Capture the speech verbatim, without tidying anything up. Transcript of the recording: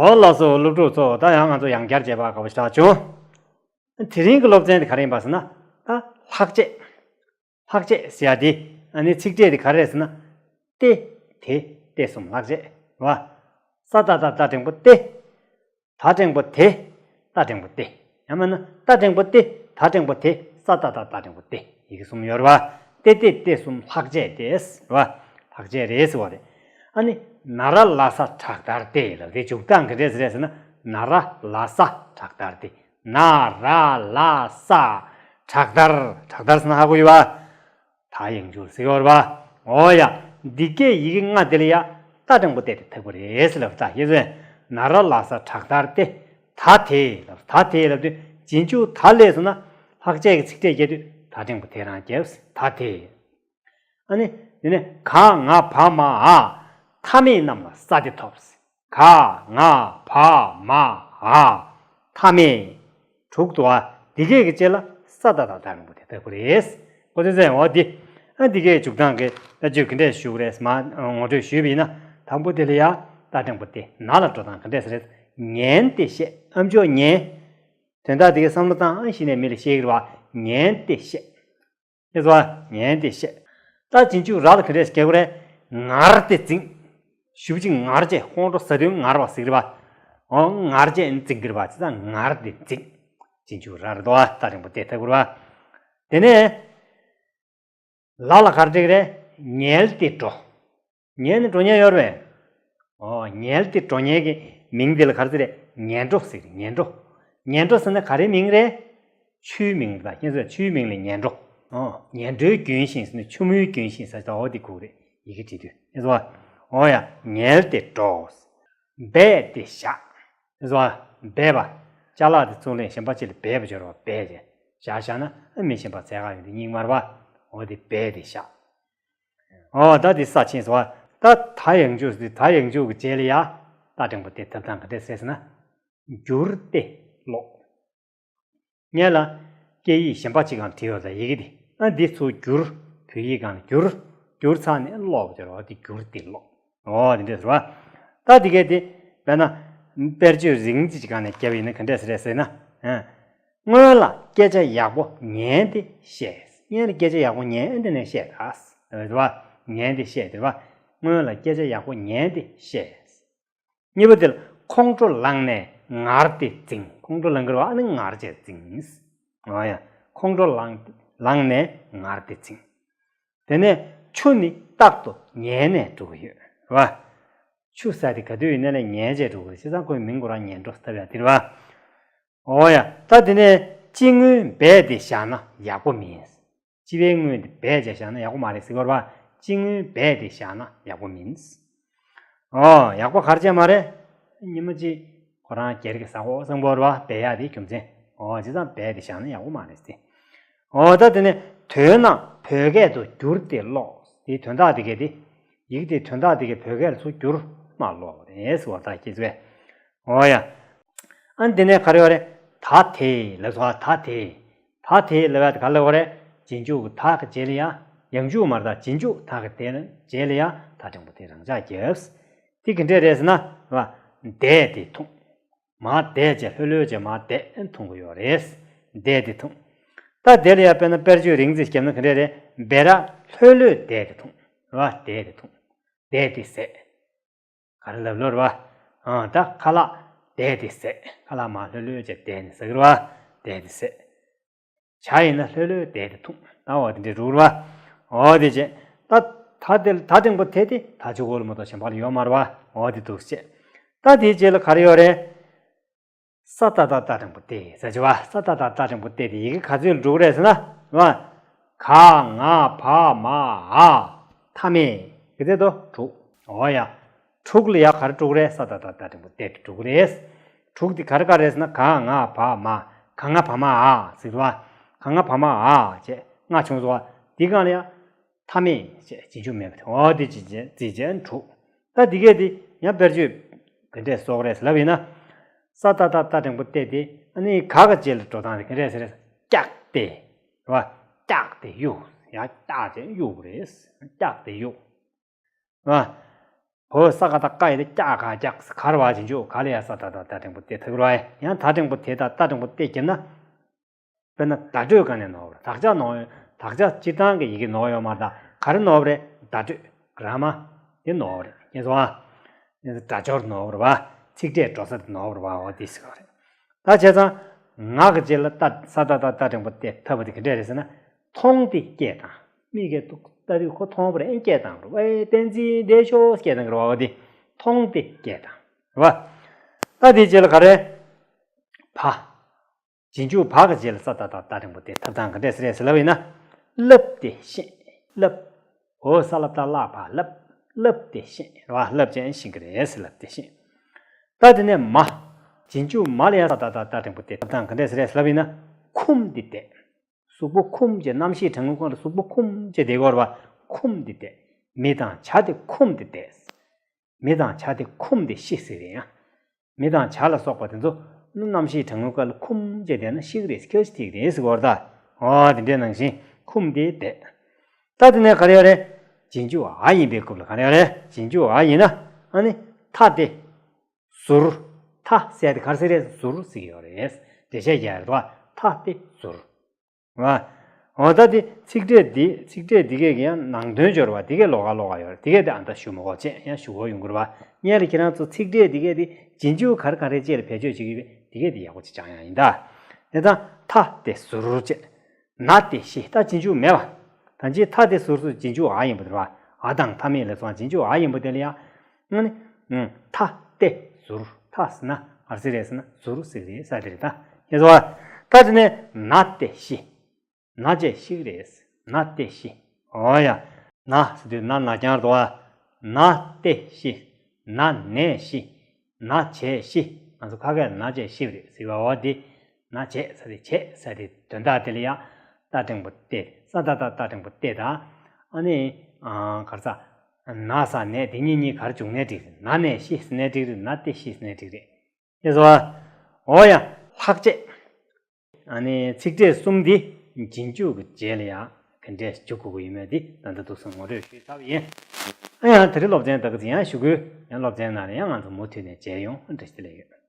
འོ་ལགས་སོ། སློབ་ཕྲུག་ཚོ། ད་ཡང་ང་ཚོ་ཡང་བསྐྱར་མཇལ་བ་དགའ་པོ་ཞེ་དྲག་བྱུང་། དེ་རིང་གི་སློབ་ཚན་དེ་ག་རེ་ཡིན་པ་ཟེར་ན། ད་ལྷག་བཅས། ལྷག་བཅས་ཟེར་ཡ་དེ། ཨ་ནི་ཚིག་ཕྲད་དེ་ག་རེ་རེད་ཟེར་ན། ཏེ། དེ། ཏེ་གསུམ་ལྷག་བཅས་རེད་བ། ས་ཏ་བཏགས་སྟ་འགྲེང་པོ་སྟེ། ད་འགྲེང་པོ་དེ། ཏ་འགྲེང་པོ་སྟེ། ཡང་མིན་ན་ཏ་འགྲེང་པོ་སྟེ། ད་འགྲེང་པོ་དེ། ས་ཏ་བཏགས་སྟ་འགྲེང་པོ་སྟེ། ཡི་གེ་གསུམ་ཡོད་རེད་བ། ཏེ་ཏེ་ཏེ་གསུམ་ལྷག་བཅས་ཏེ་རེད་བ། ལྷག་བཅས་རེད་ཟེར་བ་རེད། ཨ་ནི་ན་ར་ལ་ས་དྲག་མཐར་ཏེ་ལབ་དེ་འཇུག་སྟངས་ག་འདྲས་རེད་ཟེར་ན། ན་ར་ལ་ས་དྲག་མཐར་ཏེ། ན་ར་ལ་ས། དྲག་མཐར། དྲག་མཐར་ཟེར་ན་ཧ་གོ་ཡོད་བ། ད་ཡང་འཇུག་ཟེར་གྱི་ཡོད་རེད་བ། འོ་ཡ། འདི་སྐད་ཡི་གེ་ལྔ་དེ་ལ་ཡ། ཏ་འགྲེང་པོ་སྟེ་དེ་ཐུག་པ་རེད་ཟེར་ལབ། ད་ཡེ་ཟོན། ན་ར་ལ་ས་དྲག་མཐར་ཏེ། ད་དེ་ལབ། ད་དེ་ལབ་དུས་རྗེས་འཇུག་ད་སླེབས་སོང་ན། ལྷག་བཅས་ཀྱི་ཚིག་ཕྲད་རྒྱག་དུས་ད་འགྲེང་པོ་དེ་རང་རྒྱབ། ད་དེ། ཨ་ནི། དེ་ནས་ག་ང་བ་མ་འ། མཐའ་མེད་རྣམས་ལ་ས་དེ་ཐོབ། ག་ང་བ་མ་འ། མཐའ་མེད། དྲུག་འདུག་ཨ། འདི་སྐད་ཀྱི་རྗེས་ལ་ས་ཏ་བཏགས་སྟ་འགྲེང་པོ་སྟེ་ཐུག་པ་རེད། ཨོ་ཙི་ཙི། འོ་འདི། ཨ་འདི་སྐད་འཇུག་སྟངས་ཀྱི་ལྟ་སྤྱོད་ག་འདྲས་ཞུ་གི་རེད་ཟེར་ན། ངོ་སྤྲོད་ཞུས་པ་ཡིན་ན། དང་པོ་དེ་ལ་ཡ། ཏ་འགྲེང་པོ་སྟེ། ན་ལ་འགྲོ་སྟངས་ག་འདྲས་རེད། ཉན་ཏེ་བཤད། ཨ་མཆོག་ཉན། དོན་དག་འདི་གའི་བསམ་བློ་བཏང་། ཨ་གཞི་ནས་མི་ལ་བཤད་ཀྱི་རེད་བ། ཉན་ཏེ་བཤད། ཨེ་ཟོ། ཉན་ཏེ་བཤད། ད་རྗེས་འཇུག་ར་ལ་ག་འདྲས་རྒྱག་དགོས་རེད། ངར་ཏེ་འཛིངས། ཞེ་པོ་ཅིག་ངར་བྱས། ཁོང་ཁྲོ་ཟ་དུས་ངར་བ་ཟེར་གྱི་རེད་བ། འོ་ངར་བྱས་འཛིང་གི་རེད་བ། བྱས་ཙང་ངར་ཏེ་འཛིངས། རྗེས་འཇུག་ར་རེད་དོ། ཏ་འགྲེང་པོ་སྟེ་ཐུག་གི་རེད་བ། དེ་ནས་ལ་ལ་ག་རེ་འགྲིག་རེད། ཉལ་ཏེ་འགྲོ། ཉལ་ནས་འགྲོ་མཁན་ཡོད་རེད་པས། ཨོ། ཉལ་ཏེ་འགྲོ་མཁན་གྱི་མིང་དེ་ལ་ག་རེ་ཟེར་རེད། ཉལ་འགྲོ་ཟེར། ཉལ་འགྲོ། ཉལ་འགྲོ་ཟེར་ན་ག་རེའི་མིང་རེད། ཆུའི་མིང་རེད། ཁྱེད་ཚོས་ཆུའི་མིང་ལ་ཉལ་འགྲོ། ཨོ། ཉལ་འགྲོའི་རྒྱུན་བཞིན་ཟེར་ན་ཆུ་མོའི་རྒྱུན་བཞིན་ཟེར་ད། འོ་དེ་གོ་གི་རེད། ཡི་གེ་བྲིས་དུས། ཨེ་ཟོ། ཨོ་ཡ། ཉལ་ཏེ་འགྲོ། སྦས་ཏེ་བཞག། ཨེ་ཟོ། སྦས་པ། ཅ་ལག་དེ་ཚུར་ལེན། གཞན་པ་ཅིག་ལ་སྦས་པ་སྦྱོར་བ་སྦས་བྱས། བཞག་བཞག་ན་མི་གཞན་པ་འཛེག་ག་ཡོང་དུས་སྙིང་མར་བ། འོ་དེ་སྦས་ཏེ་བཞག། ཨོ་ད་འདི་ས་ཕྱིན་སོང་བ། ད་ད་ཡང་འཇུག་ཟེར། ད་ཡང་འཇུག་གི་རྗེས་ལ་ཡ། ཏ་འགྲེང་པོ་སྟེ་ཐུག་སྟངས་ག་འདྲས་ཟེར་ན། བསྒྱུར་ཏེ་ཀློག། སྔོན་ལ་སྐད་ཡིག་གཞན་པ་ཅིག་སྒང་བྲིས་ཡོད་ས་ཡི་གེ་འདི། ཨ་འདི་ཚུར་བསྒྱུར། བོད་ཡིག་སྒང་ལ་བསྒྱུར། བསྒྱུར་ཚར་ནས་ཀློག་པ་སྦྱོར་བ་འདི་བསྒྱུར་ཏེ་ཀློག། ཨོ་དེ་འདྲས་ཟེར་བ། ད་འདི་གས་དེ། དཔེར་ན། དཔེར་བརྗོད་རིང་ཙམ་ཅིག་སྒང་ནས་བརྒྱབ་པ་ཡིན་ན་ག་འདྲས་ཟེར་རེད་ཟེར་ན། ཨ། སྔོན་ལ་སྐད་ཆ་ཡག་པོ་ཉན་ཏེ་བཤད། སྔོན་ལ་སྐད་ཆ་ཡག་པོ་ཉན་ཏེ་ནས་བཤད་ད། རེད་བ། ཉན་ཏེ་བཤད་དེ་རེད་བ། སྔོན་ལ་སྐད་ཆ་ཡག་པོ་ཉན་ཏེ་བཤད། གཉིས་པ་དེ་ལ་ཁོང་ཁྲོ་ལངས་ནས་ངར་ཏེ་འཛིངས། ཁོང་ཁྲོ་ལངས་ཀྱི་རེད་བ། ཨ་ནི་ངར་བྱས་འཛིངས། ཨོ་ཡ། ཁོང་ཁྲོ་ལངས། ལངས་ནས་ངར་ཏེ་འཛིངས། དེ་ནས་ཆུ་ནི་རྟག་ཏུ་ཉལ་ནས་འགྲོ་གི་ཡོད་རེད་བ། ཆུ་ཟེར་དེ་ག་དུས་ཡིན་ནའི་ལས་ཉལ་བྱས་འགྲོ་གི་རེད། བྱས་ཙང་ཁོའི་མིང་ཁོ་རང་ཉལ་འགྲོ་ཟེར་བ་ཡ་དེ་རེད་བ། ཨོ་ཡ། ད་དེ་ནས་སྤྱི་དངུལ་སྦས་ཏེ་བཞག་ན་ཡག་པོ་མིན། སྤྱི་པའི་དངུལ་དེ་སྦས་བྱས་བཞག་ན་ཡག་པོ་མ་རེད་ཟེར་གྱི་ཡོད་རེད་བ། སྤྱི་དངུལ་སྦས་ཏེ་བཞག་ན་ཡག་པོ་མིན། ཨོ། ཡག་པོ་ག་རེ་བྱས་མ་རེད། ཉི་མ་གཅིག་ཁོ་རང་སྒེར་གྱི་ཟ་ཁང་བཟང་པོ་རེད་བ། སྦས་ཡག་དེ་རྒྱུ་མཚན། ཨོ། བྱས་ཙང་སྦས་ཏེ་བཞག་ན་ཡག་པོ་མ་རེད་ཟེར། ཨོ། ད་དེ་ནས་དོན་རྣམས་བོད་སྐད་དུ་བསྒྱུར་ཏེ་ཀློག། དེའི་དོན་དག་དེ་གས་དེ། ཡིག་དེའི་དོན་དག་དེ་གས་བོད་སྐད་ལ་ཚུར་བསྒྱུར་མ་ཀློག་རེད་ཟེར་བ། ད་ཁྱེད་ཚོས། ཨོ་ཡ། ཨ་འདི་ནས་ག་རེ་ཡོད་རེད། ད་དེ་ལབ་སོང་། ད་དེ། ད་དེ་ལབ་ཡ་དེ་ག་ལབ་པ་རེད། རྗེས་འཇུག་གི་ད་གི་རྗེས་ལ་ཡ། ཡང་འཇུག་མ་རེད། ད་རྗེས་འཇུག་ད་གི་དེ་ལ་རྗེས་ལ་ཡ། ད་འགྲེང་པོ་དེ་རང་འཇགས་རྒྱབ། དེ་ག་འདྲས་རེད་ཟེར་ན། བ། བཟླས་ཏེ་འཐུང་། མར་བཟླས་བྱས་ལྷོད་ལྷོད་བྱས་མར་བཟླས་འཐུང་གི་ཡོད་རེད། བཟླས་ཏེ་འཐུང་། ད་དེ་ལ་ཡ་དཔེར་ན་དཔེར་བརྗོད་རིང་ཙམ་བརྒྱབ་ན་ག་འདྲས་རེད། བེ་ར་ལྷོད་ལྷོད་བཟླས་ཏེ་འཐུང་། ར་བཟླས་ཏེ་འཐུང་། བཟླས་ཏེ་ཟས། ག་རེ་ལབ་ལོ་རེད་བ། ཨང་། ད་ཁ་ལག་བཟླས་ཏེ་ཟས། ཁ་ལག་མར་ལྷོད་ལྷོད་བྱས་བཟླས་ནས་ཟ་གི་རེད་བ། བཟླས་ཏེ་ཟས། ཇ་ཡིན་ན་ལྷོད་ལྷོད་བཟླས་ཏེ་འཐུང་། ད་འོ་དེ་འདྲས་འགྲོ་གི་རེད་བ། འོ་དེ་བྱས། ད་ད་དེ་ད་འགྲེང་པོ་དེ་དེ་ད་ཆུ་གོ་ལ་མ་གཏོགས་གཞན་པ་ལ་ཡོད་མ་རེད་བ། འོ་དེ་འདུག་བྱས། ད་དེའི་རྗེས་ལ་ག་རེ་ཡོད་རེད། ས་ཏ་བཏགས་སྟ་འགྲེང་པོ་སྟེ་ཟེར་གྱི་བ། ས་ཏ་བཏགས་སྟ་འགྲེང་པོ་སྟེ་དེ་ཡི་གེ་ག་ཚོད་འགྲོ་གི་རེད་ཟེར་ན། བ། ག་ང་བ་མ་འ། མཐའ་མེད། ག་ཚོད་འགྲོ། དྲུག། འོ་ཡ། དྲུག་ལ་ཡ་ག་རེ་འགྲོ་གི་རེད། ས་ཏ་བཏགས་སྟ་འགྲེང་པོ་སྟེ་དེ་འགྲོ་གི་རེད། དྲུག་དེ་ག་རེ་ག་རེ་རེད་ཟེར་ན། ག་ང་བ་མ། ག་ང་བ་མ་འ་ཟེར་གྱི་བ། ག་ང་བ་མ་འ་བྱས་ལྔ་བྱུང་སོང་བ། དེའི་སྒང་ལ་ཡ། མཐའ་མེད་ཅེས་རྗེས་འཇུག་མེད་པ་དེ། འོ་དེ་ཅི་བྱེད་ཅི་བྱེད་དྲུག། ད་འདི་གས་དེ་ཡང་དཔེར་བརྗོད་ག་འདྲས་བཟོ་གི་རེད་ལབ་ཡིན་ན། ས་ཏ་བཏགས་སྟ་འགྲེང་པོ་སྟེ་དེ། ཨ་ནི་ག་གི་རྗེས་ལ་འགྲོ་སྟངས་དེ་ག་འདྲས་ཟེར། བཀྱགས་ཏེ། རེད་བ། བཀྱགས་ཏེ་གཡུག། ཡང་བཀྱགས་ཏེ་གཡུག་རེད། བཀྱགས་ཏེ་གཡུག། རེད་བ། བོ་ས་ག་ད་ཀ་ཡི་ད་ཀྱ་ག་ཀྱག་ག་རེད་བ། རྗེས་འཇུག་ག་ལ་ཡ་ས་ད་ད་ད་འགྲེང་བུ་ཏེ་ཐུག་རེད་བ། ཡང་ད་འགྲེང་བུ་དེ་ད་ད་འགྲེང་བུ་ཏེ་བརྒྱབ་ན། དཔེར་ན་བརྡ་སྤྲོད་ག་ནས་ནོར་བ་རེད། དག་ཆ་ནོར་ཡོད། དག་ཆ་སྤྱིར་བཏང་གི་ཡི་གེ་ནོར་ཡོད་མ་རེད། ད་ག་རེ་ནོར་བ་རེད། བརྡ་སྤྲོད་གྷ་ར་མ་དེ་ནོར་བ་རེད། ངེས་སོང་ཨ། སྒྲ་སྦྱོར་ནོར་བ་རེད་བ། ཚིག་ཕྲད་འགྲོ་ས་དེ་ནོར་བ་རེད་བ། འོ་དེ་ཟེར་བ་རེད། ད་བྱས་ཙང་ང་གི་རྗེས་ལ་ད་ས་ད་ད་ད་འགྲེང་བུ་ཏེ་ཐུག་པ་དེ་ག་འདྲས་རེད་ཟེར་ན། མཐོང་སྟེ་སྐད་བཏང་། མིག་གིས་ཏུ་ལྟ་དུས་ཁོ་མཐོང་བ་རེད། ཨེ་སྐད་བཏང་རེད་བ། ཨེ་བསྟན་འཛིན་བདེ་ཤོག་སྐད་བཏང་གི་རེད་བ། འོ་དེ་མཐོང་སྟེ་སྐད་བཏང་རེད་བ། ད་དེའི་རྗེས་ལ་ག་རེ། བ། རྗེས་འཇུག་བ་གི་རྗེས་ལ་ས་ད་ད་ད་འགྲེང་བུ་ཏེ་ཐུག་སྟངས་ག་འདྲས་སེ་རེད་ཟེར་ལབ་ཡིན་ན། བསླབས་ཏེ་ཤེས། བསླབས། འོ་ས་ལ་བཏགས་སླ་བ་བསླབས། བསླབས་ཏེ་ཤེས་རེད་བ། བསླབས་བྱས་ཤེས་ཀྱི་རེད་ཟེར། བསླབས་ཏེ་ཤེས། ད་དེ་ནས་མ། རྗེས་འཇུག་མ་ལ་ཡ་ས་ད་ད་ད་འགྲེང་བུ་ཏེ་ཐུག་སྟངས་ག་འདྲས་སེ་རེད་ཟེར་ལབ་ཡིན་ན། འཁུམས་ཏེ་བསྡད། གཟུགས་པོ་འཁུམས་བྱས། རྣམ་ཤེས་གྲང་ངུ་ཁོང་ལ་གཟུགས་པོ་འཁུམས་བྱས་བསྡད་ཀྱི་ཡོད་རེད་བ། འཁུམས་ཏེ་བསྡད། མི་དང་བྱ་དེ་འཁུམས་ཏེ་བསྡད། མི་དང་བྱ་དེ་འཁུམས་ཏེ་ཤི་ཟེར་རེད་ཡ། མི་དང་བྱ་ལ་སོགས་པ་དེ་ཚོ་རྣམ་ཤེས་གྲང་ངུའི་སྐབས་ལ་འཁུམས་བྱས་བསྡད་ན་ཤི་གི་རེད། ཁྱོད་ཤི་ཐིག་རེད་ཟེར་གྱི་ཡོད་རེད་ད། འོ་དེ་འདྲའི་ནང་བཞིན་འཁུམས་ཏེ་བསྡད། ད་དེ་ནས་ག་རེ་ཡོད་རེད། རྗེས་འཇུག་འ་ཡིན་པའི་སྐབས་ལ་ག་རེ་ཡོད་རེད། རྗེས་འཇུག་འ་ཡིན་ན། ཨ་ནི་མཐའ་སྟེ་ཟུར། མཐའ་ཟེར་དེ་ག་རེ་ཟེར་རེད། ཟུར་ཟེར་གྱི་ཡོད་རེད། འགྲེལ་བཤད་རྒྱག་ཡ་རེད་བ། མཐའ་སྟེ་ཟུར། བ། འོ་ད་དེ་ཚིག་ཕྲད་འདི་ཚིག་ཕྲད་འདི་གས་ཀྱི་ཡང་ནང་དོན་སྦྱོར་བ་འདི་གས་ལོགས་ཀ་ལོགས་ཀ་ཡོད་རེད། འདི་གས་དེ་ཨ་ད་ཞུ་མི་དགོས། བྱས་ཡང་ཞུ་དགོས་ཡོང་གི་རེད་བ། སྔོན་ལ་ཁྱེད་རང་ཚོ་ཚིག་ཕྲད་འདི་གས་དེ་རྗེས་འཇུག་ག་རེ་ག་རེ་བཅས་ལ་བེད་སྤྱོད་བྱེད་ཀྱི་ཡོད་པས་འདི་གས་དེ་ཡག་པོ་ཅིག་སྦྱང་ཡ་ཡིན་ད། དེ་ཙང་མཐའ་སྟེ་ཟུར་བྱས། ན་སྟེ་ཤི། ད་རྗེས་འཇུག་མེད་པ། ད་ཅི་མཐའ་སྟེ་ཟུར་སུ་རྗེས་འཇུག་འ་ཡིན་པ་དེ་རེད་བ། འ་དང་མཐའ་མེད་ལ་སོང་རྗེས་འཇུག་འ་ཡིན་པ་དེ་ལ་ཡང་། ཨ་ནི། མཐའ་སྟེ་ཟུར། མཐའ་ཟེར་ན་ག་རེ་ཟེར་རེད་ཟེར་ན་ཟུར་ཟེར་རེད་ས་དེ་རེད་ད། ཡེ་སོ། ད་དེ་ནས་ན་སྟེ་ཤི། ན་བྱས་ཤི་གི་རེད། ན་སྟེ་ཤི། འོ་ཡ། ན་ཟེར་དུས་ན་ན་རྐྱང་རེད་བ། ན་སྟེ་ཤི། ན་ནས་ཤི། ན་བྱས་ཤི། ང་ཚོ་ཁ་སྐད་ན་བྱས་ཤི་བ་རེད་ཟེར་བ། འོ་དེ། ན་བྱས་ས་དེ་བྱས་ས་དེ་དོན་དག་དེ་ལ་ཡང་ད་འགྲེང་བུ་སྟེ་ས་ད་ད་ད་འགྲེང་བུ་སྟེ་ད། ཨ་ནི། ག་རེ་ཟ། ན་ས་ནས་དེ་གཉིས་གཉིས་གར་བྱུང་ནས་འགྲིག་རེད། ན་ནས་ཤི་ཟེར་ནས་འགྲིག་རེད། ན་སྟེ་ཤི་ཟེར་ནས་འགྲིག་རེད། ཡེ་སོ། འོ་ཡ། ལྷག་བཅས། ཨ་ནི་ཚིག་ཕྲད་གསུམ་འདི་རྗེས་འཇུག་གི་རྗེས་ལ་ཡང་ག་འདྲས་འཇུག་དགོས་ཀྱི་ཡོད་མེད་འདི་ད་ལྟ་འདུག་སེ་ངོ་སྤྲོད་ཞུས་ཚར་བ་ཡིན། ཨ་ཡང་དེ་རིང་སློབ་ཚན་ད་ག་ཙམ་ཡང་ཞུ་དགོས། ཡང་སློབ་ཚན་ནང་ལ་ཡང་ང་ཚོ་མུ་མཐུད་ནས་མཇལ་ཡོང་། བཀྲ་ཤིས་བདེ་ལེགས་ཡོད།